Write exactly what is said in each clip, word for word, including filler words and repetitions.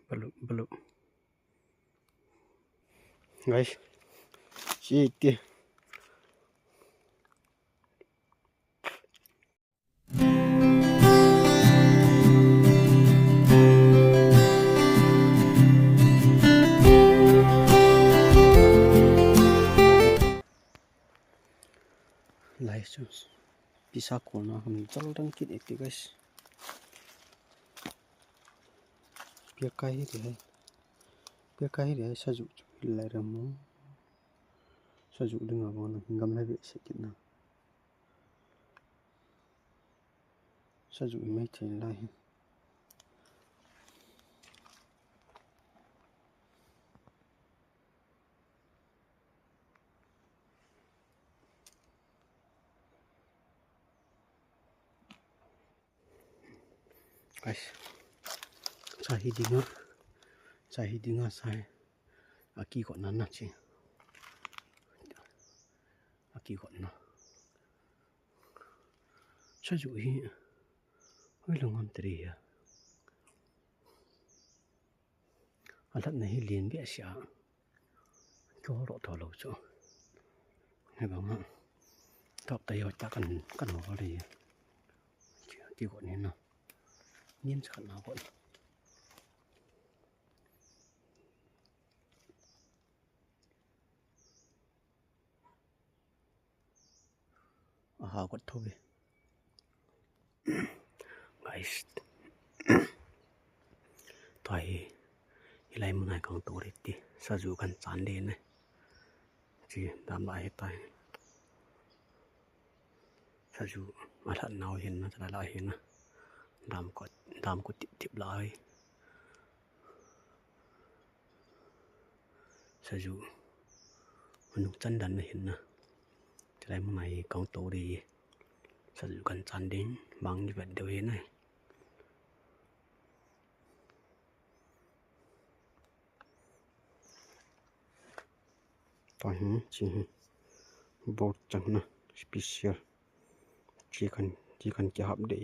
Balu, balu. Guys, si ti. Lai chu pisa kona hung chal dang kit e ti guys. Pia kai hi ti hai. Pia kai hi ti hai, sajuh chu lai ram mo. Sajuh ding a bon gam lai be se kit na. Sajuh hi mai thei lai hi. Guys, sa hi dinga, sa hi dinga, sa hi. Aki ko nan na chi. Aki ko na. Sajuh hi. Hoi lo ngam teri ya. Alat na hi lien behseh a. Kihol tho lou chu. Hibang a. Top ta yo ta kan, kan hol le. Ki, ki ko ni na. Nin sa na ko. Aha, kot tho ve. Guys. Tua hi, hilai mun a hi kang to ri ti. Sajuh kan chan de ne. Chi dam lai hi tai. Sajuh alat nau hin na, chala lai hin na. Dam kot, dam kot tip tip lai. Sajuh. Hunung chan dan na hin na. Chulai mun a hi kang to ri. Sajuh kan chan ding. Bang ni vet deu hin na. Tua hi, chi hi. Bol chang na. Special. Chi kan, chi kan kihap de.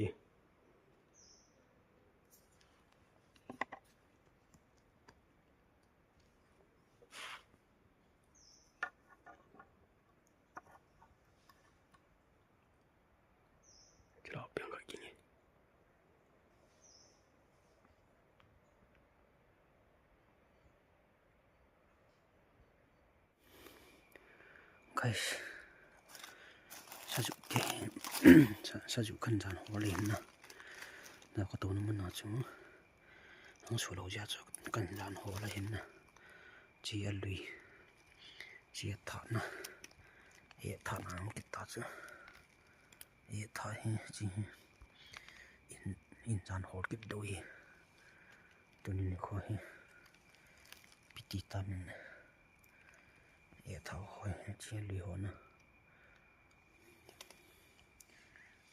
Chila piang ka kini. Guys, sajuh ke, sa-, sajuh kan jan hol le hin na. Na ka to na mun na chu. Hung su lo ja chu kan jan hol le hin na. Chi a lui. Chi a tha na. E tha na hung kit ta chu. E tha hi, chi hi. In, in jan hol kit do hi. Tuni ni kho hi. Piti ta min. E tha ho hi, chi a lui ho na.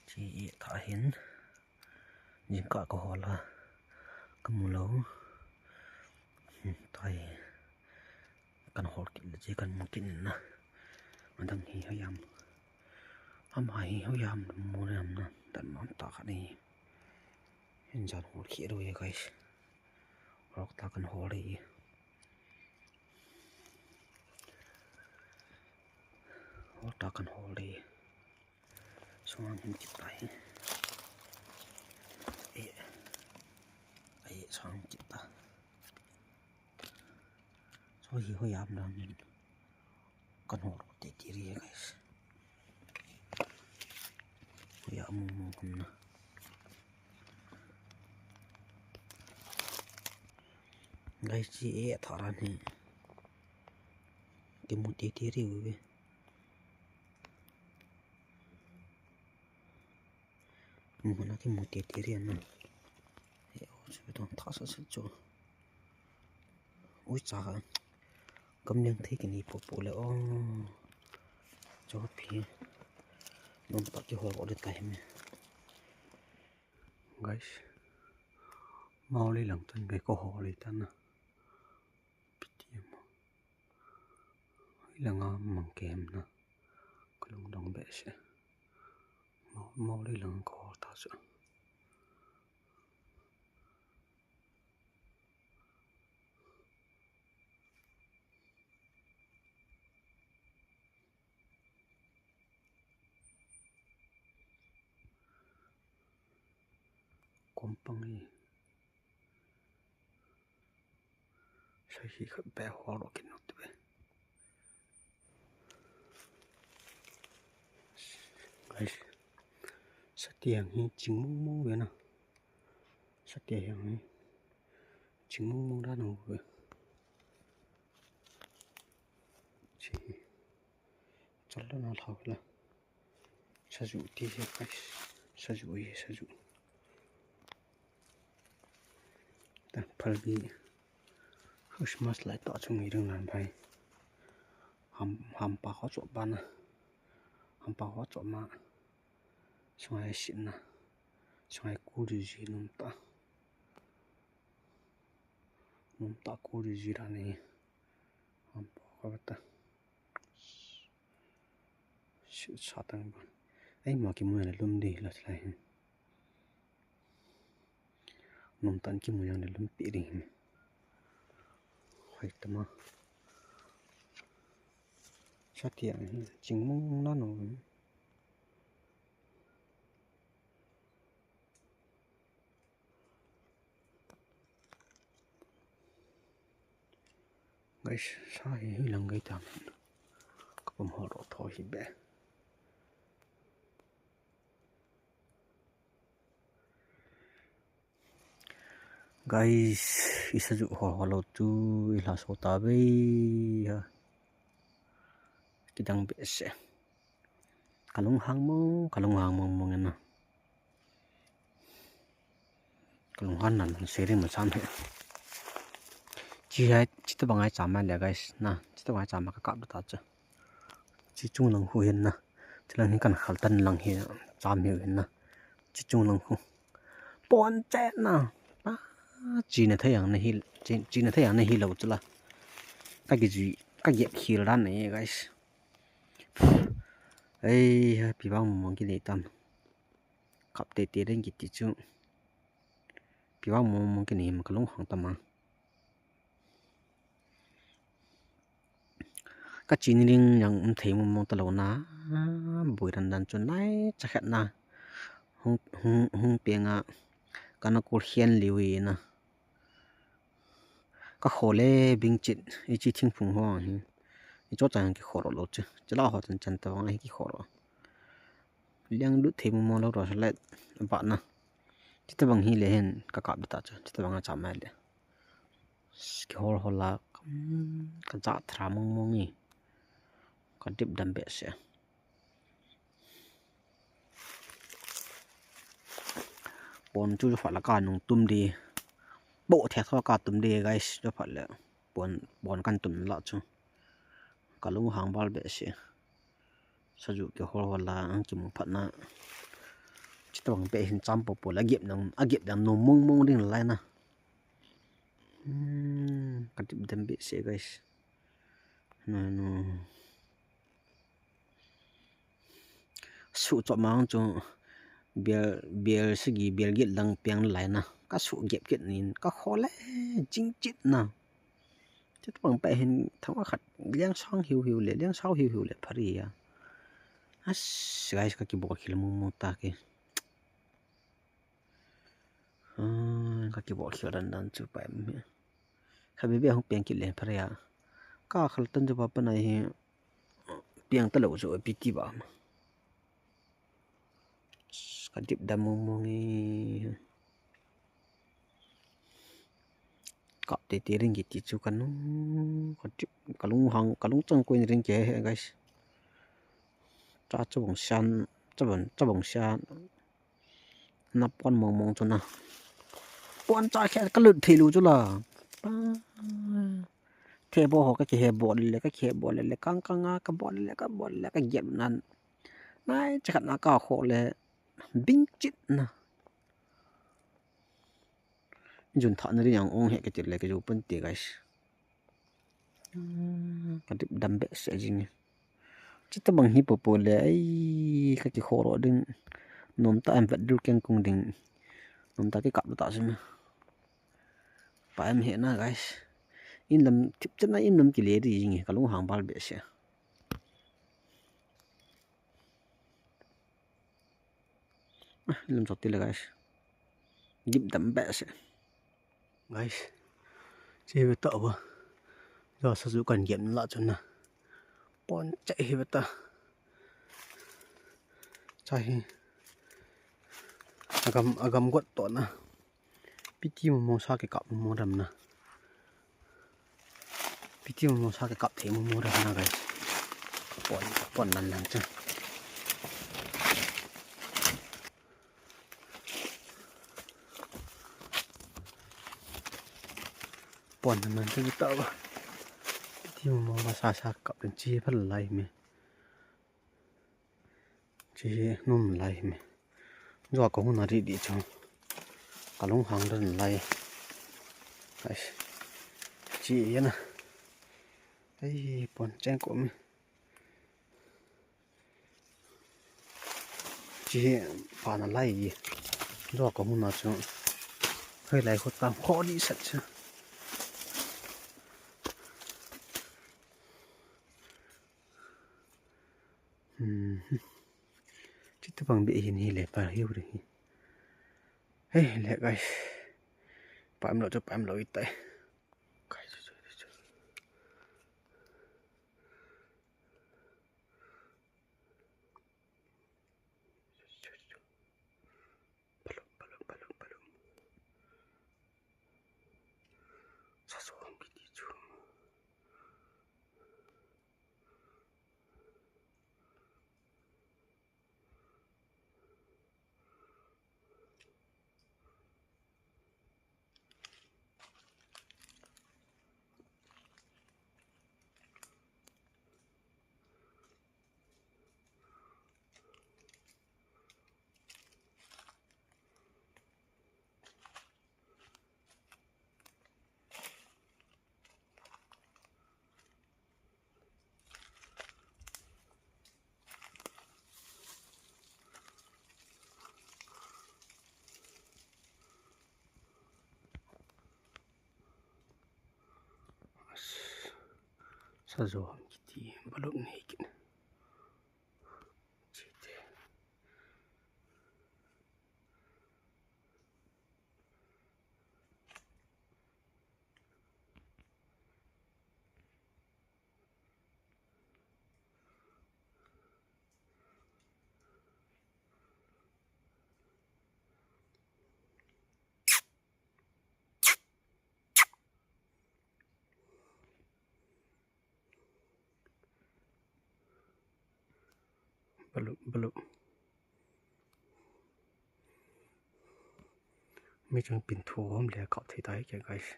Chi e tha hin. Jingkah ka hol a. Ka mu lou. Hmm, tai. Kan hol kit le chi kan mu kit in na. Adang hi hoiya. Ama hi hoiya mu le am na. Dan man ta kha ni. Hin jan hol kit lou e guys. Rok ta kan hol le. Hol ta kan hol le. Suang hin kit ta hi. E. Ai, suang kit ta. So hi hoiya am dam hin. Kan hol te ti ri guys. Hoiya mu mu kan na. Guys, chi e tha ran hi. Kimu te ti ri u ve. Mu na kimu te ti ri na. E o chu to tha sa sa chu. Ui cha. Kam leng thei kini po po le o. Cho phi. Nom ta kihol o le ta hi me. Guys. Mau le lang tan kai ko hol le ta na. Piti mo. Hilanga mang kem na. Ka lungdong behseh. Mau, mau le lang ko ta sa. Kompang hi. Sa hi khat be hol ro kin nok te be. Guys, sa tiang hi ching mong mong ve na. Sa tiang hi ching mong mong da no ve. Chi. Chal lo na thau la. Saju ti hi, guys. Saju hi, saju. Ta phalbi. Christmas light to chung hi ring lan bai. Ham, hampa ho cho bana. Hampa ho cho ma. Sungai sin na. Sungai kuri ji num ta. Num ta kuri ji ra ni. Hampa ho ta. Satang ba. Ai, ma kimu na lum di la lai. Nom tan kimu yang na lum pi ding. Hai tama. Sa tiang hi ching mong na no. Guys, sa hi hi lang gai tam. Kapam ho ro tho hi be. Guys, i saju ho ho lo tu i la so ta be ha. Kidang be se. Kalung hang mong, kalung hang mong mong na. Kalung hang nan sering macam he. Chi hai, chi ta bangai chama le guys na. Chi ta bangai chama ka kap ta cha. Chi chung lang hu hin na. Chi lang hin kan khal tan lang hi cham hi hin na. Chi chung lang hu. Pon che na. Chi na thei ang na hi, chi na thei ang na hi lo chu la. Ka ki ji, ka get hil ran na guys. Ei, pi bang mong ki nei tam. Kap te te den ki ti chu. Pi bang mong mong ki nei ma kalung hang tam a. Ka chini ring yang um thei mong mong ta lo na. Bui ran dan chu nai cha khat na. Hung, hung, hung pe nga. Ka na kul hian liu i na. Ka kho le bing chit, i chi thingphung ho hi. I cho chang ki kho ro lo chu. Chi la ho chan chan ta bang hi ki kho ro. Liang lut thei mong mong lo ro sa le ba na. Chi ta bang hi le hin ka kap ta chu. Chi ta bang a cha mai le. Ki hol hol la, ka ja thra mong mong i. Ka dip dam be se. Pon chu phat la ka nung tum di. Bo the tho ka tum di guys, chu phat le. Pon, pon kan tum la chu. Kalung hang bal be se. Saju ki hol hol la ang ki mu phat na. Chi ta bang be hin cham po po la gep nang, a gep nang no mong mong ding lai na. Hmm, ka dip dam be se guys. No, no. Su cho mang chu bial, bial sagi, bial get lang piang lai na. Ka su gep get nin, ka kho le, jing chit na. Chit pang pe hin thang khat, liang sang hiu hiu le, liang sau hiu hiu le, phari ya. As, guys, ka ki bol khil mong mong ta ki. Ah, ka ki bol khil dan dan chu pa em. Kha be be hung piang kit le phare a. Ka khal tan chu pa pa nai hi piang ta lo chu pi ti ba ma. Ka dip dam mong mong e. Kap te te ring ki ti chu ka nu. Ka dip, ka lung hang, ka lung chang ko in ring ke he, guys. Cha chu bong sian, cha bong, cha bong sian. Na pon mong mong chu na. Pon cha khe ka lut thei lu chu la. Pa. The bo ho ka ki he bo le, ka ki he bo le, kang kang a ka bo le, ka bo le, ka giat nan. Nai cha khat na ka kho le. Bing chit na. Jun tha na ri yang ong he ka ti le ka ju pon ti guys. Ka dip dam be se jing. Chita bang hi po po le ai ka ki kho ro ding. Nom ta em vet dur keng kung ding. Nom ta ki kap ta sima. Pa em he na guys. In lam tip chana in lam ki le ri jing ka lung hang bal be se. Ah, lam chok ti le guys. Dip dam behseh. Guys, che ve tauva. Josa chu kan gem lah chun na. Pon chai hi ve ta. Chai hi. Agam, agam got to na. Piti momo sa kikap momo dam na. Piti momo sa kikap thei momo dam na, guys. Pon, pon nan nan chu. Pon nan nan chu tauva. Piti momo sa sa kap den chi phal lai me. Chi hi nom lai hi me. Joa ka hun a ri di chu. Ka lunghang dan lai. Ai. Chi ya na. Ai, pon cheng ko me. Chi hi pa na lai. Joa ka hun a chu. Hoi lai khot tam kho di sat chu. Hmm. Chitobang beh hin hile pa hiu re hi. Hei, le guys. Paim lo chu paim lo itai. Guys, chu, chu, chu. Balum, balum, balum, balum. Sa so hong kiti chu. Sa zo ham kiti balum nei kin. Chite. Balu, balu. Mi chang pin thu hom le kap thei tai ke, guys.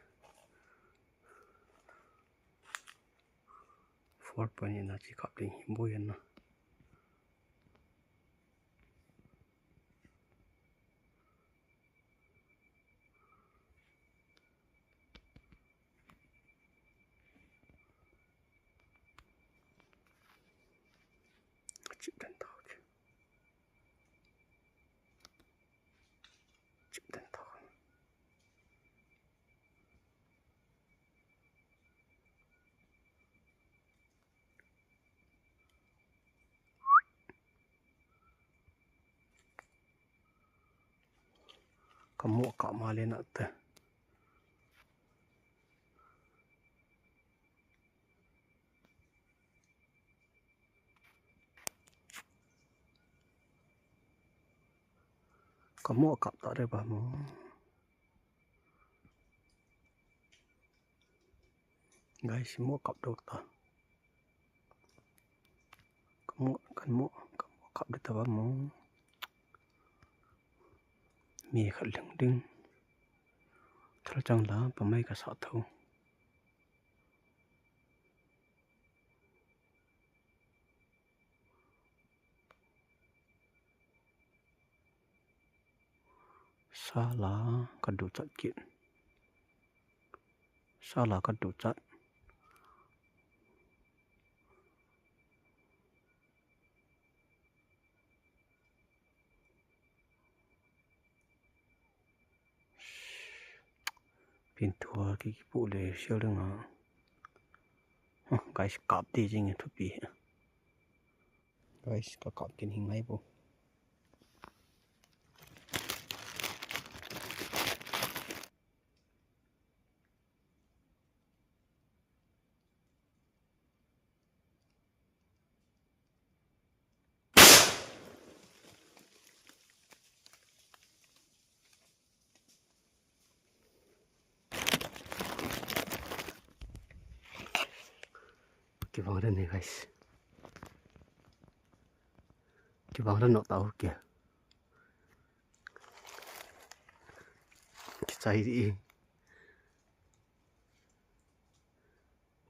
Four point in a chi kap ding hi boi an na. Chip den tau ke. Chip den tau. Ka mo ka ma le na te. Ka mo kap ta re ba mo. Guys, mo kap dok ta. Ka mo, ka mo, ka mo kap dok ta ba mo. Mi khat leng ding. Thal chang la, pa mai ka sa tho. Sala ka du chat kit. Sala ka du chat. Pin thua ki, ki pu le sial ding a. Huh, guys, kap te jing e thupi. Guys, ka kap kin hi ngai bu. Kivang den e guys. Kivang den no tau ke. Kichai di.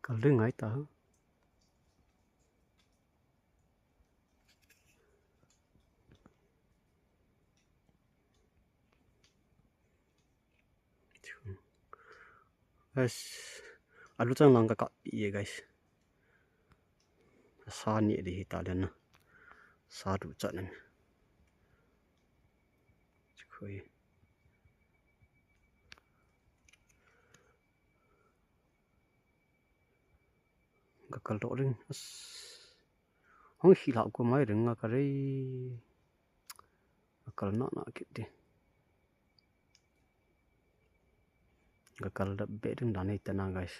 Kal ding ngai ta. Guys, alu chang lang ka kap e guys. Sa ni di hita den na. Sa du chan na. Chikhui. Ka kal doh ding. As. Hong hi la ko mai ding nga ka rei. Ka kal na na kit di. Ka kal da be ding da nei ta na guys.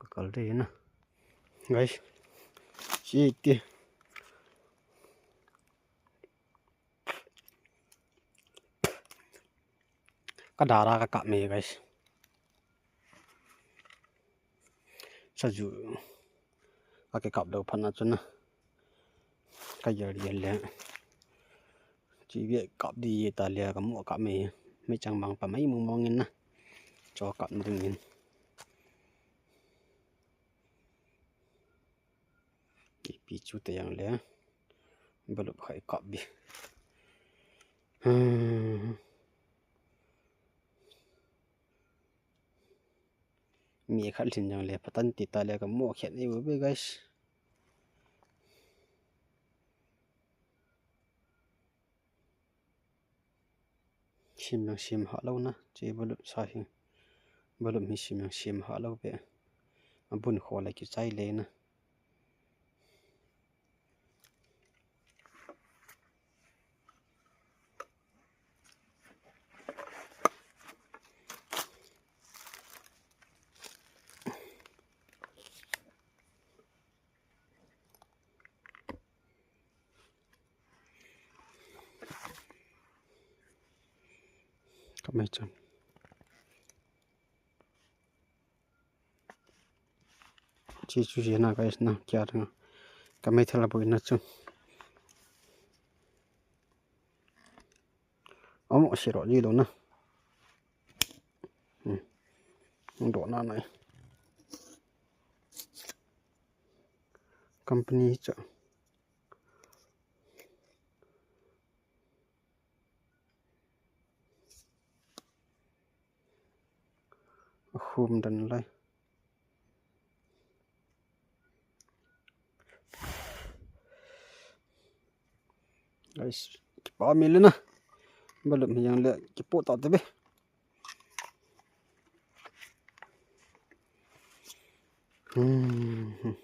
Ka kal de na. Guys. Si ti. Ka dara ka kap me guys. Sa ju. Ka ke kap do phan na chun na. Ka yar yar le. Chi ve kap di ye ta le ka mu kap me. Me chang bang pa mai mu mong in na. Cho kap ding in. Ipi chu te yang le. Balup khai kap bi. Hmm. Mi khat lhin jang le patan ti ta le ka mo khet nei bo be guys. Sim jang sim ha lo na che balup sa hi. Balup mi sim jang sim ha lo be. Abun kho la kichai le na. Kamei chun. Chi chu je na guys na kya na. Kamei thala boi na chu. Amo siro ji lo na. Hmm. Do na nai. Company chu. Hum dan lai. Guys, kipa mi le na. Balup mi yang le kipo ta te be. Hmm.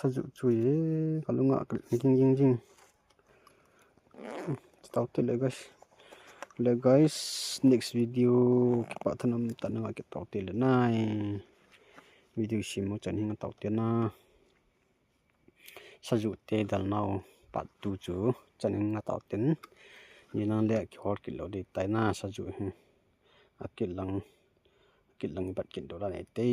Sa ju chu ye, ka lunga ka jing jing jing. Tau te le guys. Le guys, next video kipa thanam ta na nga ki tau te le nai. Video sim mo chan hing tau te na. Sa ju te dal nau part two chu chan hing tau ten. Ni nang le ki hol ki lo de tai na sa ju hi. A kit lang, a kit lang bat kit do la nei te.